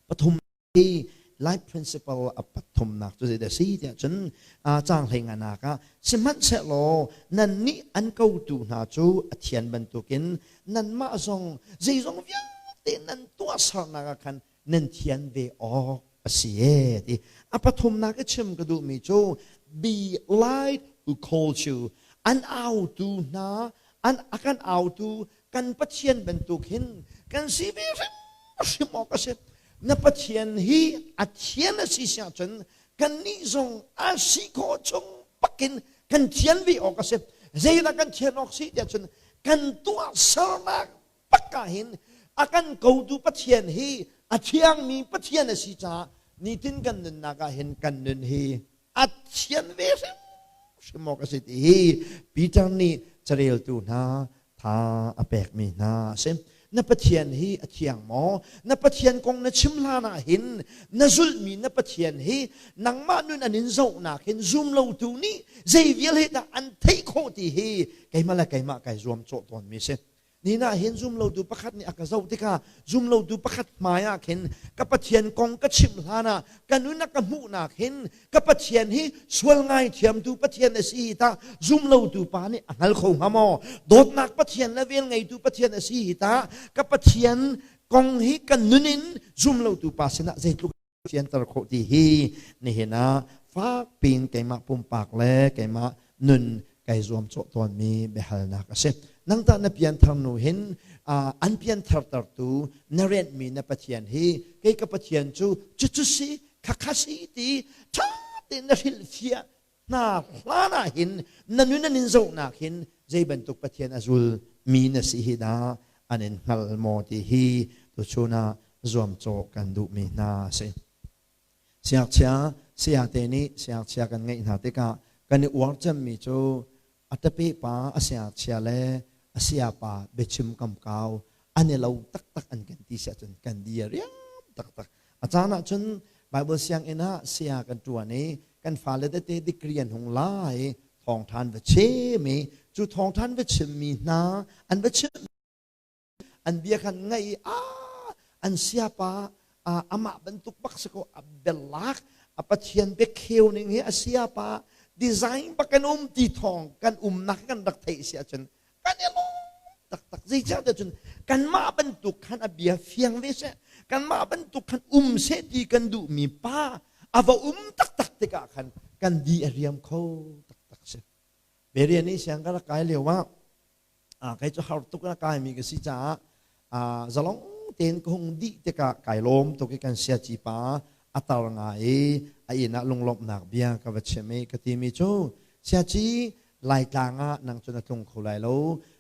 Pathum hi life principle a pathumnak cu zeidah si tiah cun caang hlei nganak ah sihmanhsehlaw nannih an kotu hna cu a thian bantukin nanmah zong zeizong vialte nan tuahsernak ah khan nan thian ve awk a si e ti. A pathumnak i chim ka duhmi cu be light who calls you. An autu hna, an a kan autu kan Pathian bantuk hin kan si ve hrimhrim awk a si. Na Pathian hi a thian a si siah cun kannih zong a si khawh chung bakin kan thian ve awk a si. Zeidah kan thian awk si tiah cun kan tuahsernak bak ah hin a kan kotu Pathian hi a thiangmi Pathian a si caah nitin kan nunnak ah hin kan nun hi a thian ve hrimhrim awk a si ti hi Peter nih careltu hna tha a pekmi hna a si. Na Pathian hi a thiang maw? Na Pathian kong na chim hlan ah hin na zulhmi na Pathian hi nangmah nun an in zohnak hin zum lotu nih zei vial he dah an theih khawh ti hi keimah le keimah kai zuam cawh tawnmi si. Ni ah hin zumlotu pakhat nih a ka zoh tikah zumlotu pakhat hmai ah khin ka Pathian kong ka chimh hlan ah ka nun a ka hmuhnak hin ka Pathian hi sual ngaithiamtu Pathian a si hi tah zumlotu pa nih a hngal kho hnga maw? Dawtnak Pathian le vel ngeitu Pathian a si hi tah ka Pathian kong hi ka nun in zumlotu pa sinah zeitluk fianter khawh ti hi nihin ah fakpiin keimah pumpak le keimah nun kai zuam cawh tawnmi biahalnak a si. Nang tah na pianthar nu hin an pianthartertu na renhmi na Pathian hi kei ka Pathian cu cucu si khakha si ti ṭha tein na hrilhfiah hna hlan ah hin na nun an in zohnak hin zei bantuk Pathian a zul mi na si hi dah an in hngal maw ti hi tuchun ah zuamcawh kan duhmi hna a si. Siangchia sayate nih siangchia kan ngeih hna tikah kan i uar cemmi cu a tape pa a siangchia le a sayapa biachim kamkau an i lo taktak an kan ti si ahcun kan di a riam taktak. A caan ahcun Bible sianginn ah saya kan ṭuan i kan fale tete degree an hung la i thawngṭhan va chim i cu thawngṭhan va chimmi hna an va chim an bia khan ngaih i a an siapa amah bantuk bak si ko a bialak a Pathian biakheu ning hi a siapa design bak kan um ti thawng kan umnak kan rak theih si ahcun kan i lawm taktak. Zeicahtiah cun kanmah bantuk khan a bia fiang ve seh, kanmah bantuk khan um seh ti kan duhmi pa a va um taktak tikah khan kan di a riam kho taktak si. Berian nih siang ka rak kai lio ah kei cu har tuk na kaimi ka si caah zalong tein ka hung dih tikah kai lawm tuk i kan siaci pa a tar nga i a inn ah lunglawmhnak bia ka va chim i ka timi cu, "Siaci, Laitlang ah nang cu na tlung kho lai lo,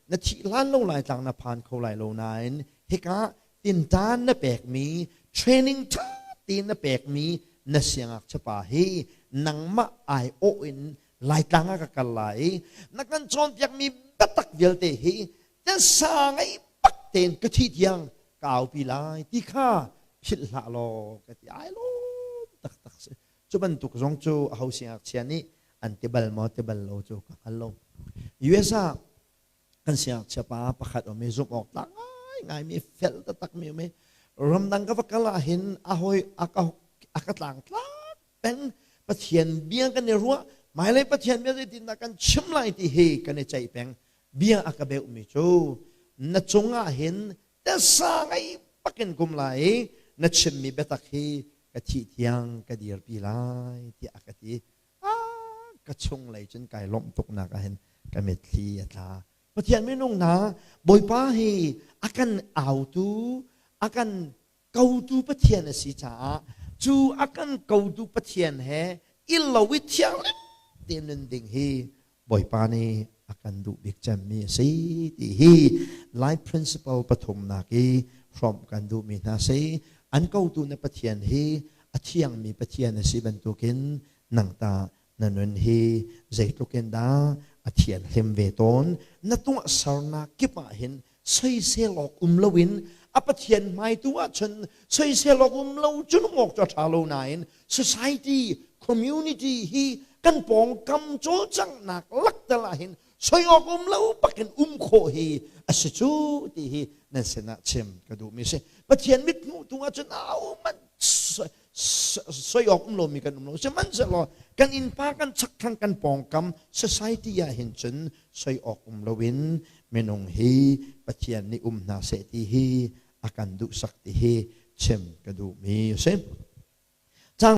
na thih hlan lo Laitlang na phan kho lai lo, nain hika tinṭan na pekmi, training ṭha tein na pekmi na siangngakchia pa hi nangmah aiawh in Laitlang ah ka kal lai i na kan cawnpiakmi biatak vialte hi tasa ngei bak tein ka thih tiang ka aupi lai ti kha philh hlah law," ka ti. Ai lawm taktak si. Cu bantuk zong cu aho siangngakchia nih an ti bal maw ti bal lo cu ka hngal lo. US ah kan siangngakchia pa pakhat um i zumh awk tlak ngaingai mi, fel taktak mi um i ramdang ka va kal ah hin a hawi a ka tlangtlak peng. Pathian bia kan i ruah, hmailei Pathian bia zeitindah kan chim lai ti hi kan i ceih peng. Bia a ka beuhmi cu, "Na cungah hin tasa ngei bakin kum lai i na chimmi biatak hi ka thih tiang ka dirpi lai," tiah a ka ti. Ka chunglei cun kai lawmh tuknak ah hin ka mitthli a tla. Pathian minung hna, Bawipa hi a kan autu, a kan kotu Pathian a si caah cu a kan kotu Pathian he i lo i thianghlim tein nun ding hi Bawipa nih a kan duh bik cemmi a si ti hi life principle pathumnak i hrawmh kan duhmi hna si. An kotu na Pathian hi a thiangmi Pathian a si bantukin nang ta na nun hi zeitluk in dah a thianhlim ve tawn? Na tuahsernak kip ah hin soisel awk um loin, a Pathian hmai tu ahcun soisel awk um lo cun um awk cu a ṭha lo nain society, community hi kan pawngkam cawlcanghnak laktal ah hin soi awk um lo bakin um khawh hi a si cu ti hi nan sinah chim ka duhmi si. Pathian mithmuh tu ahcun ahohmanh soi awk um lomi kan um lo. Sihmanhsehlaw kan innpa kan chakthlang kan pawngkam society ah hin cun soi awk um loin minung hi Pathian nih um hna seh ti hi a kan duhsak ti hi chim ka duhmi a si.